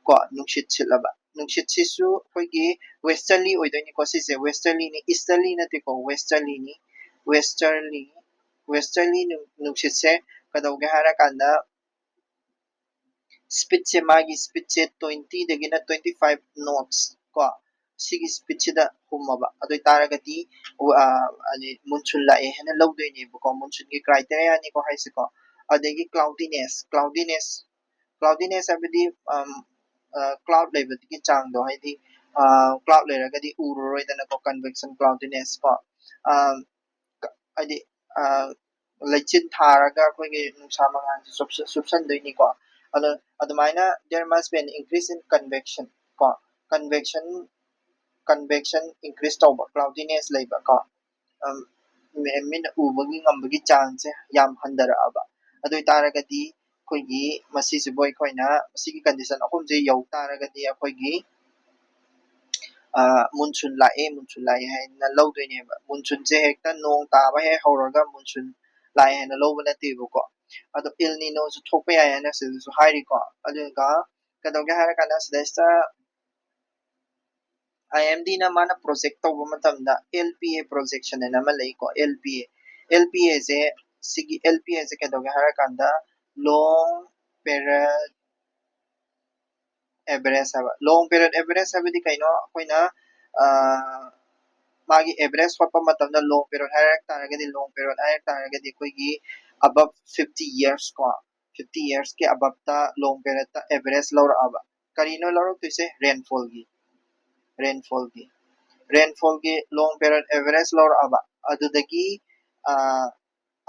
ꯀꯣ, ꯅꯨꯡꯁꯤꯠ ꯁꯤꯠꯂꯕ꯫ ꯅꯨꯡꯁꯤꯠꯁꯤꯁꯨ ꯑꯩꯈꯣꯏꯒꯤ westerly ꯑꯣꯏꯗꯣꯏꯅꯤꯀꯣ꯫ ꯁꯤꯁꯦ westerlyꯅꯤ, easterly ꯅꯠꯇꯦꯀꯣ, westerlyꯅꯤ꯫ Westerly, westerly ꯅꯨꯡꯁꯤꯠꯁꯦ ꯀꯩꯗꯧꯒꯦ ꯍꯥꯏꯔ ꯀꯥꯟꯗ speedꯁꯦ, ꯃꯥꯒꯤ speedꯁꯦ twentyꯗꯒꯤꯅ twenty five knots ꯀꯣ, ꯁꯤꯒꯤ speedꯁꯤꯗ ꯍꯨꯝꯃꯕ, ꯑꯗꯨ ꯑꯣꯏꯇꯥꯔꯒꯗꯤ monsoon ꯂꯥꯛꯑꯦ ꯍꯥꯏꯅ ꯂꯧꯗꯣꯏꯅꯦꯕꯀꯣ꯫ Monsoonꯒꯤ criteriaꯅꯤꯀꯣ ꯍꯥꯏꯁꯦꯀꯣ꯫ ꯑꯗꯒꯤ cloudiness, cloudiness, cloudiness ꯍꯥꯏꯕꯗꯤ cloud ꯂꯩꯕꯒꯤ ꯆꯥꯡꯗꯣ, ꯍꯥꯏꯗꯤ cloud ꯂꯩꯔꯒꯗꯤ ꯎꯔꯔꯣꯏꯗꯅꯀꯣ, convection cloudiness ꯀꯣ꯫ ꯍꯥꯏꯗꯤ ꯂꯩꯆꯤꯟ ꯊꯥꯔꯒ ꯑꯩꯈꯣꯏꯒꯤ ꯅꯨꯡꯁꯥ ꯃꯉꯥꯜꯁꯦ ꯆꯨꯞꯁꯟꯗꯣꯏꯅꯤꯀꯣ꯫ ꯑꯗꯣ ꯑꯗꯨꯃꯥꯏꯅ there must be an increase in convection ꯀꯣ꯫ Convection convection increase ꯇꯧꯕ, cloudiness ꯂꯩꯕ ꯀꯣ, ꯃꯤꯠꯅ ꯎꯕꯒꯤ ꯉꯝꯕꯒꯤ ꯆꯥꯡꯁꯦ ꯌꯥꯝ ꯍꯟꯊꯔꯛꯑꯕ꯫ ꯑꯗꯨ ꯑꯣꯏꯇꯥꯔꯒꯗꯤ ꯑꯩꯈꯣꯏꯒꯤ ꯃꯁꯤꯁꯤꯕꯨ ꯑꯩꯈꯣꯏꯅ ꯃꯁꯤꯒꯤ condition ꯑꯍꯨꯝꯁꯦ ꯌꯧ ꯇꯥꯔꯒꯗꯤ ꯑꯩꯈꯣꯏꯒꯤ ꯃꯨꯟꯁꯨꯟ ꯂꯥꯛꯑꯦ, ꯃꯨꯟꯁꯨꯟ ꯂꯥꯛꯑꯦ ꯍꯥꯏꯅ ꯂꯧꯗꯣꯏꯅꯦꯕ꯫ ꯃꯨꯟꯁꯨꯟꯁꯦ ꯍꯦꯛꯇ ꯅꯣꯡ ꯇꯥꯕ ꯍꯦꯛ ꯍꯧꯔꯒ ꯃꯨꯟꯁꯨꯟ ꯂꯥꯛꯑꯦ ꯍꯥꯏꯅ ꯂꯧꯕ ꯅꯠꯇꯦꯕꯀꯣ꯫ ꯑꯗꯣ ꯏꯜ ꯅꯤꯅꯣꯁꯨ ꯊꯣꯛꯄ ꯌꯥꯏ ꯍꯥꯏꯅ ꯁꯤꯗꯁꯨ ꯍꯥꯏꯔꯤꯀꯣ꯫ ꯑꯗꯨꯒ ꯀꯩꯗꯧꯒꯦ ꯍꯥꯏꯔꯀꯥꯟꯗ ꯁꯤꯗꯩꯁꯤꯗ ꯑꯥꯏ ꯑꯦꯝ ꯗꯤꯅ ꯃꯥꯅ project ꯇꯧꯕ ꯃꯇꯝꯗ L P A projection ꯍꯥꯏꯅ ꯑꯃ ꯂꯩꯀꯣ꯫ L P A, L P Aꯁꯦ, ꯁꯤꯒꯤ L P Aꯁꯦ ꯀꯩꯗꯧꯒꯦ ꯍꯥꯏꯔꯀꯥꯟꯗ long period average ꯍꯥꯏꯕ꯫ Long period average ꯍꯥꯏꯕꯗꯤ ꯀꯩꯅꯣ? ꯑꯩꯈꯣꯏꯅ ꯃꯥꯒꯤ average ꯍꯣꯠꯄ ꯃꯇꯝꯗ long period ꯍꯥꯏꯔꯛ ꯇꯥꯔꯒꯗꯤ, long period ꯍꯥꯏꯔꯛ ꯇꯥꯔꯒꯗꯤ ꯑꯩꯈꯣꯏꯒꯤ above fifty years ꯀꯣ, fifty yearsꯀꯤ aboveꯇ long periodꯇ average ꯂꯧꯔꯛꯑꯕ꯫ ꯀꯔꯤꯅꯣ ꯂꯧꯔꯛꯇꯣꯏꯁꯦ? Rainfallꯒꯤ, rainfallꯒꯤ, rainfallꯒꯤ long period average ꯂꯧꯔꯛꯑꯕ꯫ ꯑꯗꯨꯗꯒꯤ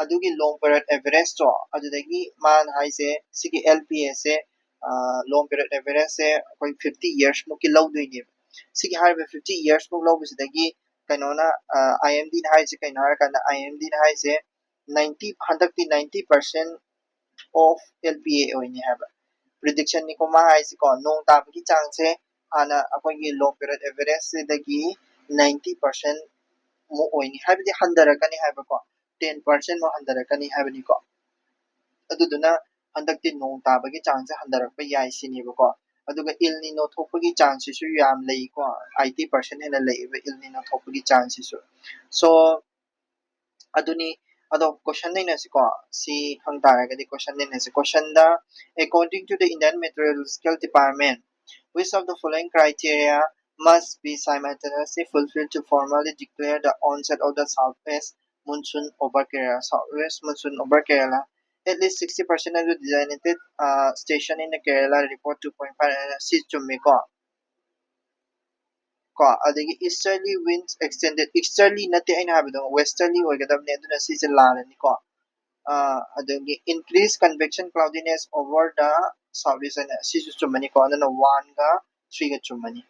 ꯑꯗꯨꯒꯤ long period averageꯇꯣ, ꯑꯗꯨꯗꯒꯤ ꯃꯥꯅ ꯍꯥꯏꯁꯦ ꯁꯤꯒꯤ L P Aꯁꯦ, long period averageꯁꯦ ꯑꯩꯈꯣꯏ fifty yearsꯃꯨꯛꯀꯤ ꯂꯧꯗꯣꯏꯅꯦꯕ꯫ ꯁꯤꯒꯤ ꯍꯥꯏꯔꯤꯕ fifty yearsꯃꯨꯛ ꯂꯧꯕꯁꯤꯗꯒꯤ ꯀꯩꯅꯣꯅ, ꯑꯥꯏ ꯑꯦꯝ ꯗꯤꯅ ꯍꯥꯏꯁꯦ ꯀꯩꯅꯣ ꯍꯥꯏꯔꯀꯥꯟꯗ, ꯑꯥꯏ ꯑꯦꯝ ꯗꯤꯅ ꯍꯥꯏꯁꯦ ninety, ꯍꯟꯗꯛꯇꯤ ninety percent of L P A ꯑꯣꯏꯅꯤ ꯍꯥꯏꯕ predictionꯅꯤꯀꯣ꯫ ꯃꯥ ꯍꯥꯏꯁꯤꯀꯣ, ꯅꯣꯡ ꯇꯥꯕꯒꯤ ꯆꯥꯡꯁꯦ ꯍꯥꯟꯅ ꯑꯩꯈꯣꯏꯒꯤ long period averageꯁꯤꯗꯒꯤ ninety percentꯃꯨꯛ ꯑꯣꯏꯅꯤ, ꯍꯥꯏꯕꯗꯤ ꯍꯟꯊꯔꯛꯀꯅꯤ ꯍꯥꯏꯕꯀꯣ, ten percentꯃꯨꯛ ꯍꯟꯊꯔꯛꯀꯅꯤ ꯍꯥꯏꯕꯅꯤꯀꯣ꯫ ꯑꯗꯨꯗꯨꯅ ꯍꯟꯗꯛꯇꯤ ꯅꯣꯡ ꯇꯥꯕꯒꯤ ꯆꯥꯡꯁꯦ ꯍꯟꯊꯔꯛꯄ ꯌꯥꯏ ꯁꯤꯅꯦꯕꯀꯣ꯫ ꯑꯗꯨꯒ ꯏꯜ ꯅꯤꯅꯣ ꯊꯣꯛꯄꯒꯤ chanceꯁꯤꯁꯨ ꯌꯥꯝ ꯂꯩꯀꯣ, eighty percent ꯍꯦꯟꯅ ꯂꯩꯌꯦꯕ ꯏꯜ ꯅꯤꯅꯣ ꯊꯣꯛꯄꯒꯤ chanceꯁꯤꯁꯨ꯫ So ꯑꯗꯨꯅꯤ꯫ ꯑꯗꯣ question ꯅꯩꯅꯁꯤꯀꯣ, ꯁꯤ ꯈꯪ ꯇꯥꯔꯒꯗꯤ question ꯅꯩꯅꯁꯤ꯫ Questionꯗ, according to the Indian Meteorological Department, which of the following criteria must be simultaneously fulfilled to formally declare the onset of the southwest monsoon over Kerala? Southwest monsoon over Kerala. At least sixty percent of the designated uh, station in the Kerala report two point five, ꯁꯤ ꯆꯨꯝꯃꯤꯀꯣ꯫ ꯀꯣ, ꯑꯗꯒꯤ easterly winds extended, easterly ꯅꯠꯇꯦ ꯑꯩꯅ ꯍꯥꯏꯕꯗꯣ, westerly ꯑꯣꯏꯒꯗꯕꯅꯦ, ꯑꯗꯨꯅ ꯁꯤꯁꯦ ꯂꯥꯜꯂꯅꯤꯀꯣ꯫ ꯑꯗꯒꯤ increase convection cloudiness over the southeast ꯍꯥꯏꯅ ꯁꯤꯁꯨ ꯆꯨꯝꯃꯅꯤꯀꯣ꯫ ꯑꯗꯨꯅ oneꯒ threeꯒ ꯆꯨꯝꯃꯅꯤ꯫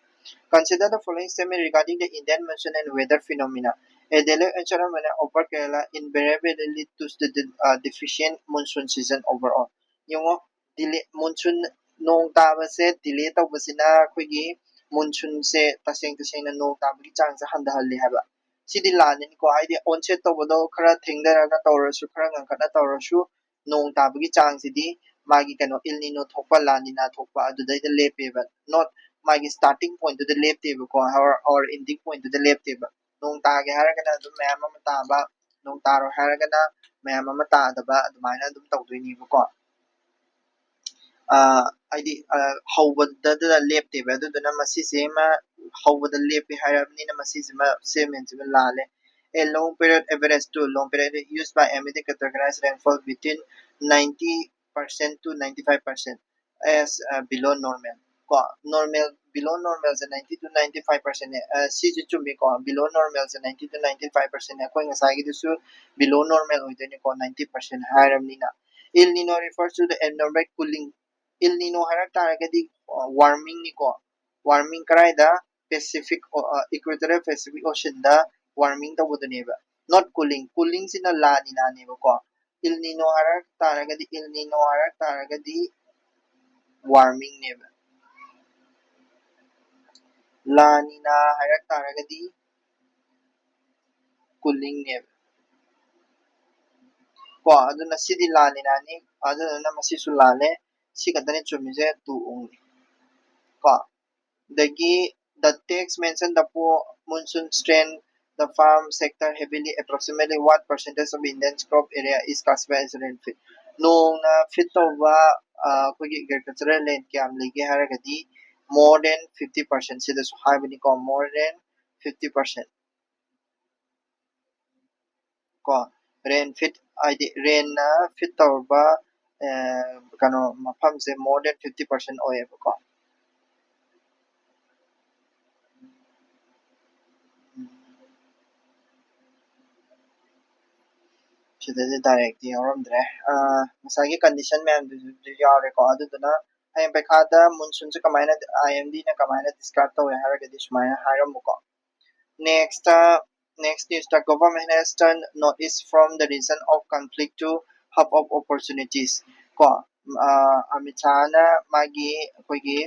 Consider the following statement regarding the Indian monsoon and weather phenomena. A deluge ensued over Kerala invariably lead to the uh, deficient monsoon season overall. ꯌꯦꯡꯉꯣ, delay, monsoon, ꯅꯣꯡ ꯇꯥꯕꯁꯦ delay ꯇꯧꯕꯁꯤꯅ ꯑꯩꯈꯣꯏꯒꯤ monsoonꯁꯦ ꯇꯁꯦꯡ ꯇꯁꯦꯡꯅ ꯅꯣꯡ ꯇꯥꯕꯒꯤ ꯆꯥꯡꯁꯦ ꯍꯟꯊꯍꯜꯂꯤ ꯍꯥꯏꯕ꯫ ꯁꯤꯗꯤ ꯂꯥꯟꯅꯤꯀꯣ, ꯍꯥꯏꯗꯤ onset ꯇꯧꯕꯗꯣ ꯈꯔ ꯊꯦꯡꯊꯔꯒ ꯇꯧꯔꯁꯨ, ꯈꯔ ꯉꯟꯈꯠꯅ ꯇꯧꯔꯁꯨ, ꯅꯣꯡ ꯇꯥꯕꯒꯤ ꯆꯥꯡꯁꯤꯗꯤ ꯃꯥꯒꯤ ꯀꯩꯅꯣ, El Nino ꯊꯣꯛꯄ, La Nina ꯊꯣꯛꯄ ꯑꯗꯨꯗꯩꯗ ꯂꯦꯞꯄꯦꯕ, not ꯃꯥꯒꯤ starting pointꯇꯨꯗ ꯂꯦꯞꯇꯦꯕꯀꯣ, or, or ending pointꯇꯨꯗ ꯂꯦꯞꯇꯦꯕ꯫ ꯅꯣꯡ ꯇꯥꯒꯦ ꯍꯥꯏꯔꯒꯅ ꯑꯗꯨꯝ ꯃꯌꯥꯝ ꯑꯃ ꯇꯥꯕ, ꯅꯣꯡ ꯇꯥꯔꯣꯏ ꯍꯥꯏꯔꯒꯅ ꯃꯌꯥꯝ ꯑꯃ ꯇꯥꯗꯕ, ꯑꯗꯨꯃꯥꯏꯅ ꯑꯗꯨꯝ ꯇꯧꯗꯣꯏꯅꯦꯕꯀꯣ꯫ ꯑ, ꯍꯥꯏꯗꯤ, ꯑ, ꯍꯧꯕꯗ ꯂꯦꯞꯇꯦꯕ꯫ ꯑꯗꯨꯗꯨꯅ ꯃꯁꯤꯁꯤꯃ ꯍꯧꯕꯗ ꯂꯦꯞꯄꯦ ꯍꯥꯏꯔꯕꯅꯤꯅ ꯃꯁꯤꯁꯤꯃ statementꯁꯤꯃ ꯂꯥꯜꯂꯦ꯫ A long period average to long period used by M D categorize rainfall between ninety percent to ninety-five percent as, uh, below normal. ꯀꯣ, normal, below normalꯁꯦ ninety to ninety-five percentꯅꯦ꯫ ꯑ, ꯁꯤꯁꯨ ꯆꯨꯝꯃꯤꯀꯣ, below normalꯁꯦ ninety to ninety-five percentꯅꯦ꯫ ꯑꯩꯈꯣꯏ ꯉꯁꯥꯏꯒꯤꯗꯨꯁꯨ below normal ꯑꯣꯏꯗꯣꯏꯅꯤꯀꯣ, ninety percent ꯍꯥꯏꯔꯕꯅꯤꯅ꯫ El Nino refers to the abnormal cooling. El Nino ꯍꯥꯏꯔꯛ ꯇꯥꯔꯒꯗꯤ, ꯑ, warmingꯅꯤꯀꯣ꯫ Warming ꯀꯗꯥꯏꯗ? Pacific, ꯑ, Equatorial Pacific Oceanꯗ warming ꯇꯧꯕꯗꯨꯅꯦꯕ, not cooling. Coolingꯁꯤꯅ La Ninaꯅꯦꯕꯀꯣ꯫ El Nino ꯍꯥꯏꯔꯛ ꯇꯥꯔꯒꯗꯤ, El Nino ꯍꯥꯏꯔꯛ ꯇꯥꯔꯒꯗꯤ warmingꯅꯦꯕ꯫ La Nina ꯍꯥꯏꯔꯛ ꯇꯥꯔꯒꯗꯤ coolingꯅꯦꯕ꯫ ꯀꯣ, ꯑꯗꯨꯅ ꯁꯤꯗꯤ La Ninaꯅꯤ, ꯑꯗꯨꯗꯨꯅ ꯃꯁꯤꯁꯨ ꯂꯥꯜꯂꯦ꯫ ꯁꯤ ꯈꯛꯇꯅꯤ ꯆꯨꯝꯃꯤꯁꯦ, two only꯫ ꯀꯣ, ꯑꯗꯒꯤ the text mention the poor monsoon strain the farm sector heavily, approximately what percentage of Indian crop area is classified as rain fit? ꯅꯣꯡꯅ fit ꯇꯧꯕ, ꯑ, ꯑꯩꯈꯣꯏꯒꯤ agricultural land ꯀꯌꯥꯝ ꯂꯩꯒꯦ ꯍꯥꯏꯔꯒꯗꯤ more than fifty percent, ꯁꯤꯗꯁꯨ ꯍꯥꯏꯕꯅꯤꯀꯣ, more than fifty percent꯫ ꯀꯣ, rain fit ꯍꯥꯏꯗꯤ rainꯅ fit ꯇꯧꯔꯕ, ꯑ, ꯀꯩꯅꯣ, ꯃꯐꯝꯁꯦ more than fifty percent ꯑꯣꯏꯌꯦꯕꯀꯣ꯫ ꯁꯤꯗꯗꯤ directꯇꯤ ꯌꯥꯎꯔꯝꯗ꯭ꯔꯦ꯫ ꯑ, ꯉꯁꯥꯏꯒꯤ condition ꯃꯌꯥꯝꯗꯨꯁꯨ ꯌꯥꯎꯔꯦꯀꯣ꯫ ꯑꯗꯨꯗꯨꯅ ꯍꯌꯦꯡ ꯄꯩꯈꯥꯗ ꯃꯨꯟꯁꯨꯟꯁꯦ ꯀꯃꯥꯏꯅ, ꯑꯥꯏ ꯑꯦꯝ ꯗꯤꯅ ꯀꯃꯥꯏꯅ ꯗꯤꯁꯀ꯭ꯔꯥꯏꯕ ꯇꯧꯋꯦ ꯍꯥꯏꯔꯒꯗꯤ ꯁꯨꯃꯥꯏꯅ ꯍꯥꯏꯔꯝꯃꯨꯀꯣ꯫ Next, next is the government has turned Northeast from the region of conflict to hub of opportunities. ꯀꯣ, ꯑꯃꯤꯠ ꯁꯥꯍꯅ ꯃꯥꯒꯤ ꯑꯩꯈꯣꯏꯒꯤ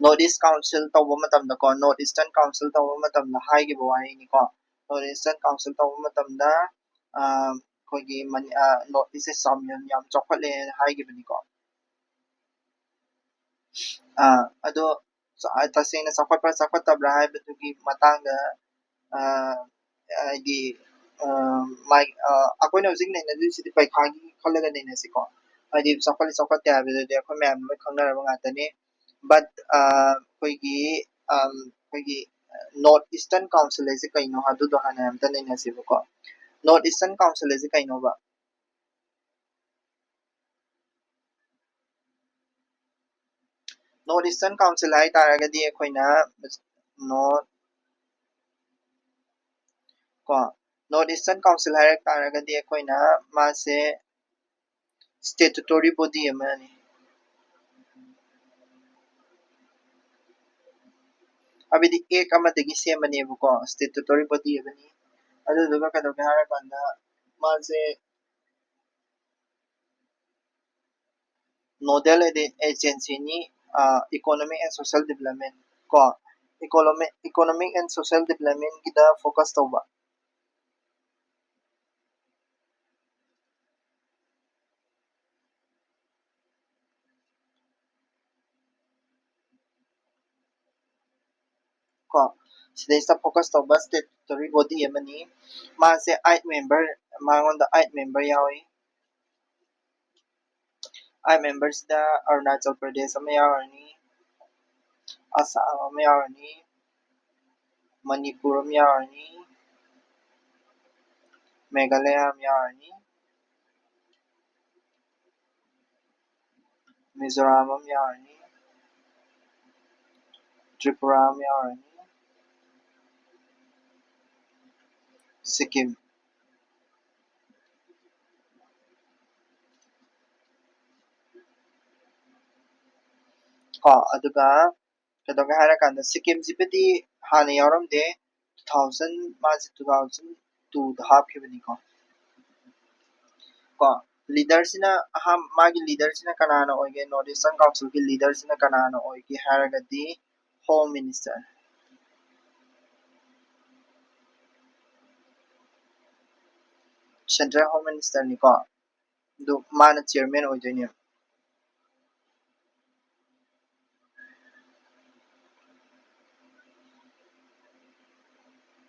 North East Council ꯇꯧꯕ ꯃꯇꯝꯗꯀꯣ, North Eastern Council ꯇꯧꯕ ꯃꯇꯝꯗ ꯍꯥꯏꯈꯤꯕ ꯋꯥꯍꯩꯅꯤꯀꯣ꯫ North Eastern Council ꯇꯧꯕ ꯃꯇꯝꯗ ꯑꯩꯈꯣꯏꯒꯤ ꯅꯣꯔꯠ ꯏꯁꯁꯦ ꯌꯥꯝ ꯌꯥꯝ ꯆꯥꯎꯈꯠꯂꯦ ꯍꯥꯏꯈꯤꯕꯅꯤꯀꯣ꯫ ꯑꯗꯣ ꯇꯁꯦꯡꯅ ꯆꯥꯎꯈꯠꯄ꯭ꯔꯥ ꯆꯥꯎꯈꯠꯇꯕ꯭ꯔꯥ ꯍꯥꯏꯕꯗꯨꯒꯤ ꯃꯇꯥꯡꯗ ꯍꯥꯏꯗꯤ ꯑꯩꯈꯣꯏꯅ ꯍꯧꯖꯤꯛ ꯅꯩꯅꯗꯣꯏꯁꯤꯗꯤ ꯄꯩꯈꯥꯒꯤ ꯈꯜꯂꯒ ꯅꯩꯅꯁꯤꯀꯣ꯫ ꯍꯥꯏꯗꯤ ꯆꯥꯎꯈꯠꯂꯤ ꯆꯥꯎꯈꯠꯇꯦ ꯍꯥꯏꯕꯗꯨꯗꯤ ꯑꯩꯈꯣꯏ ꯃꯌꯥꯝ ꯂꯣꯏ ꯈꯪꯅꯔꯕ ꯉꯥꯛꯇꯅꯤ꯫ But ꯑꯩꯈꯣꯏꯒꯤ ꯑꯩꯈꯣꯏꯒꯤ North Eastern Council ꯍꯥꯏꯁꯦ ꯀꯩꯅꯣ ꯑꯗꯨꯗꯣ ꯍꯥꯟꯅ ꯑꯝꯇ ꯅꯩꯅꯁꯦꯕꯀꯣ꯫ North Eastern Council ꯍꯥꯏꯁꯦ ꯀꯩꯅꯣꯕ? North Eastern Council ꯍꯥꯏ ꯇꯥꯔꯒꯗꯤ ꯑꯩꯈꯣꯏꯅ North ꯀꯣ, North Eastern Council ꯍꯥꯏꯔꯛ ꯇꯥꯔꯒꯗꯤ ꯑꯩꯈꯣꯏꯅ ꯃꯥꯁꯦ statutory body ꯑꯃꯅꯤ꯫ ꯍꯥꯏꯕꯗꯤ act ꯑꯃꯗꯒꯤ ꯁꯦꯝꯕꯅꯦꯕꯀꯣ, statutory body ꯑꯃꯅꯤ꯫ ꯑꯗꯨꯗꯨꯒ ꯀꯩꯗꯧꯒꯦ ꯍꯥꯏꯔꯀꯥꯟꯗ ꯃꯥꯁꯦ nodal agencyꯅꯤ economic and social development ꯀꯣ, economic and social developmentꯀꯤꯗ focus ꯇꯧꯕ꯫ ꯀꯣ, ꯁꯤꯗꯩꯁꯤꯗ focus ꯇꯧꯕ statutory body ꯑꯃꯅꯤ꯫ ꯃꯥꯁꯦ eight member, ꯃꯉꯣꯟꯗ eight member ꯌꯥꯎꯏ꯫ Eight memberꯁꯤꯗ ꯑꯔꯨꯅꯥꯆꯜ ꯄ꯭ꯔꯗꯦꯁ ꯑꯃ ꯌꯥꯎꯔꯅꯤ, ꯑꯁꯥꯝ ꯑꯃ ꯌꯥꯎꯔꯅꯤ, ꯃꯅꯤꯄꯨꯔ ꯑꯃ ꯌꯥꯎꯔꯅꯤ, ꯃꯦꯘꯥꯂꯌꯥ ꯑꯃ ꯌꯥꯎꯔꯅꯤ, ꯃꯤꯖꯣꯔꯥꯝ ꯑꯃ ꯌꯥꯎꯔꯅꯤ, ꯇ꯭ꯔꯤꯄꯨꯔꯥ ꯑꯃ ꯌꯥꯎꯔꯅꯤ, ꯁꯤꯛꯀꯤꯝ꯫ ꯀꯣ꯫ ꯑꯗꯨꯒ ꯀꯩꯗꯧꯒꯦ ꯍꯥꯏꯔꯀꯥꯟꯗ ꯁꯤꯛꯀꯤꯝꯁꯤꯕꯨꯗꯤ ꯍꯥꯟꯅ ꯌꯥꯎꯔꯝꯗꯦ, ꯇꯨ ꯊꯥꯎꯖꯟ, ꯃꯥꯁꯦ ꯇꯨ ꯊꯥꯎꯖꯟ ꯇꯨꯗ ꯍꯥꯞꯈꯤꯕꯅꯤꯀꯣ꯫ ꯀꯣ, ꯂꯤꯗꯔꯁꯤꯅ ꯑꯍꯥꯟ ꯃꯥꯒꯤ ꯂꯤꯗꯔꯁꯤꯅ ꯀꯅꯥꯅ ꯑꯣꯏꯒꯦ? ꯅꯣꯔꯠ ꯏꯁꯇꯔꯟ ꯀꯥꯎꯟꯁꯤꯜꯒꯤ ꯂꯤꯗꯔꯁꯤꯅ ꯀꯅꯥꯅ ꯑꯣꯏꯒꯦ ꯍꯥꯏꯔꯒꯗꯤ ꯍꯣꯝ ꯃꯤꯅꯤꯁꯇꯔ, ꯁꯦꯟꯇ꯭ꯔꯦꯜ ꯍꯣꯝ ꯃꯤꯅꯤꯁꯇꯔꯅꯤꯀꯣ꯫ ꯑꯗꯨ ꯃꯥꯅ ꯆꯤꯌꯔꯃꯦꯟ ꯑꯣꯏꯗꯣꯏꯅꯦꯕ꯫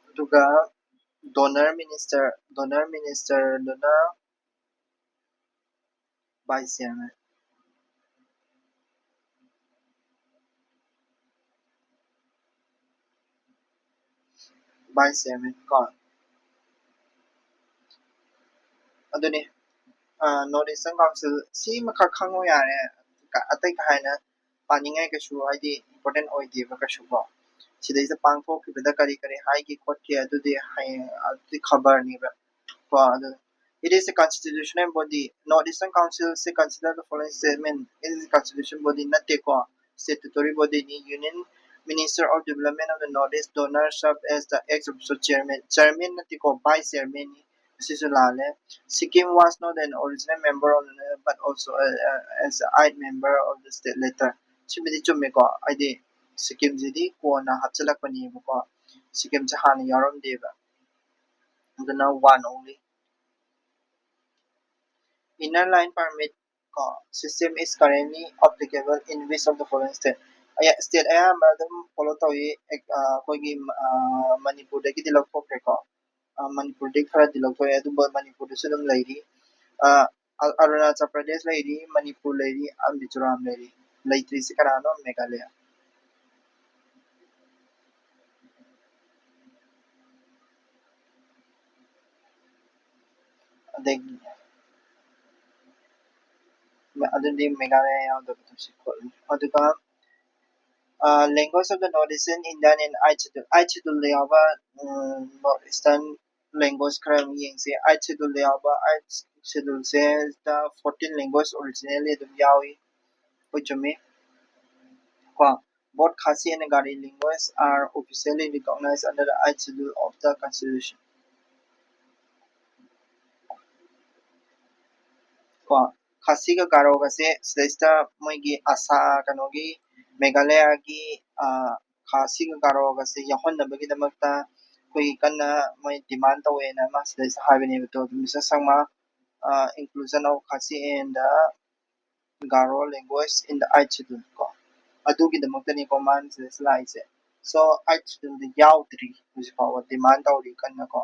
ꯑꯗꯨꯒ ꯗꯣꯅꯔ ꯃꯤꯅꯤꯁꯇꯔ, ꯗꯣꯅꯔ ꯃꯤꯅꯤꯁꯇꯔꯗꯨꯅ ꯚꯥꯏꯁ ꯆꯤꯌꯔꯃꯦꯟ꯫ ꯚꯥꯏꯁ ꯆꯤꯌꯔꯃꯦꯟ ꯀꯣ꯫ ꯑꯗꯨꯅꯤ, ꯅꯣꯔꯠ ꯏꯁꯇꯔꯟ ꯀꯥꯎꯟꯁꯤꯜ ꯁꯤꯃꯈꯛ ꯈꯪꯉꯣ ꯌꯥꯔꯦ꯫ ꯀ-, ꯑꯇꯩ ꯀꯥ ꯍꯦꯟꯅ ꯄꯥꯅꯤꯡꯉꯥꯏ ꯀꯩꯁꯨ, ꯍꯥꯏꯗꯤ, ꯏꯝꯄꯣꯔꯇꯦꯟ ꯑꯣꯏꯗꯦꯕ ꯀꯩꯁꯨ ꯀꯣ꯫ ꯁꯤꯗꯩꯁꯤꯗ ꯄꯥꯡꯊꯣꯛꯈꯤꯕꯗ ꯀꯔꯤ ꯀꯔꯤ ꯍꯥꯏꯒꯦ ꯈꯣꯠꯀꯦ, ꯑꯗꯨꯗꯤ ꯍꯌꯦꯡ, ꯑꯗꯨꯗꯤ ꯈꯕꯔꯅꯦꯕ ꯀꯣ꯫ ꯑꯗꯨ, it is a constitutional body. North Eastern Council say consider the following statement. It is a constitutional body ꯅꯠꯇꯦꯀꯣ, statutory body ꯅꯤ꯫ Union Minister of Development of the North East, donor, serve as the ex officio chairman. Chairman ꯅꯠꯇꯦꯀꯣ, vice chairman ꯅꯤ꯫ ꯑꯁꯤꯁꯨ ꯂꯥꯜꯂꯦ꯫ Sikkim was not an original member of the, but also, uh, uh, as a aid member of the state later. ꯁꯤꯕꯨꯗꯤ ꯆꯨꯝꯃꯦꯀꯣ, ꯍꯥꯏꯗꯤ ꯁꯤꯛꯀꯤꯝꯁꯤꯗꯤ ꯀꯣꯟꯅ ꯍꯥꯞꯆꯤꯜꯂꯛꯄꯅꯦꯕꯀꯣ, ꯁꯤꯛꯀꯤꯝꯁꯦ ꯍꯥꯟꯅ ꯌꯥꯎꯔꯝꯗꯦꯕ꯫ ꯑꯗꯨꯅ one only. Inner Line Permit ꯀꯣ, system is currently applicable in which of the following state? ꯑꯌꯥ-, state ꯑꯌꯥꯝꯕ ꯑꯗꯨꯝ follow ꯇꯧꯏ꯫ ꯑꯦꯛ-, ꯑ, ꯑꯩꯈꯣꯏꯒꯤ, ꯑ, ꯃꯅꯤꯄꯨꯔꯗꯒꯤꯗꯤ ꯂꯧꯊꯣꯛꯈ꯭ꯔꯦꯀꯣ꯫ ꯑ, ꯃꯅꯤꯄꯨꯔꯗꯒꯤ ꯈꯔꯗꯤ ꯂꯧꯊꯣꯛꯑꯦ, ꯑꯗꯨꯕꯨ ꯃꯅꯤꯄꯨꯔꯗꯁꯨ ꯑꯗꯨꯝ ꯂꯩꯔꯤ꯫ ꯑ, ꯑ-, ꯑꯔꯨꯅꯥꯆꯜ ꯄ꯭ꯔꯗꯦꯁ ꯂꯩꯔꯤ, ꯃꯅꯤꯄꯨꯔ ꯂꯩꯔꯤ, ꯑ, ꯃꯤꯖꯣꯔꯥꯝ ꯂꯩꯔꯤ꯫ ꯂꯩꯇ꯭ꯔꯤꯁꯤ ꯀꯅꯥꯅꯣ? ꯃꯦꯘꯥꯂꯌꯥ꯫ ꯑꯗꯒꯤ, ꯑꯗꯨꯗꯤ ꯃꯦꯘꯥꯂꯌꯥ ꯌꯥꯎꯗꯕ ꯇꯧꯁꯤ ꯈꯣꯠꯂꯤ꯫ ꯑꯗꯨꯒ, ꯑ, Language of the North Eastern Indian in Eighth Schedule, Eighth Schedule ꯗ ꯌꯥꯎꯕ, ꯎꯝ, North Eastern language ꯈꯔ ꯑꯃꯨꯛ ꯌꯦꯡꯁꯤ꯫ Eighth Schedule ꯗ ꯌꯥꯎꯕ, Eighth Schedule ꯁꯦ ꯗ fourteen language originally ꯑꯗꯨꯝ ꯌꯥꯎꯏ꯫ ꯍꯣꯏ, ꯆꯨꯝꯃꯤ꯫ Both Khasi and Garo language are officially recognized under the eighth schedule of the constitution. ꯀꯣ, ꯈꯥꯁꯤꯒ ꯒꯥꯔꯣꯒꯁꯦ ꯁꯤꯗꯩꯁꯤꯗ ꯃꯣꯏꯒꯤ ꯑꯁꯥ ꯀꯩꯅꯣꯒꯤ ꯃꯦꯘꯥꯂꯌꯥꯒꯤ ꯈꯥꯁꯤꯒ ꯒꯥꯔꯣꯒꯁꯦ ꯌꯥꯎꯍꯟꯅꯕꯒꯤꯗꯃꯛꯇ ꯑꯩꯈꯣꯏꯒꯤ ꯀꯟꯅ ꯃꯣꯏ demand ꯇꯧꯋꯦꯅ ꯑꯃ ꯁꯤꯗꯩꯁꯤꯗ ꯍꯥꯏꯕꯅꯦꯕ꯫ ꯇꯣ mister ꯁꯪꯃꯥ, inclusion of Khasi and the Garo language in the eighth schedule ꯀꯣ, ꯑꯗꯨꯒꯤꯗꯃꯛꯇꯅꯤꯀꯣ ꯃꯥꯅ ꯁꯤꯗꯩꯁꯤꯗ ꯂꯥꯛꯏꯁꯦ꯫ So eighth scheduleꯗꯤ ꯌꯥꯎꯗ꯭ꯔꯤ ꯍꯧꯖꯤꯛ ꯐꯥꯎꯕ, demand ꯇꯧꯔꯤ ꯀꯟꯅ ꯀꯣ꯫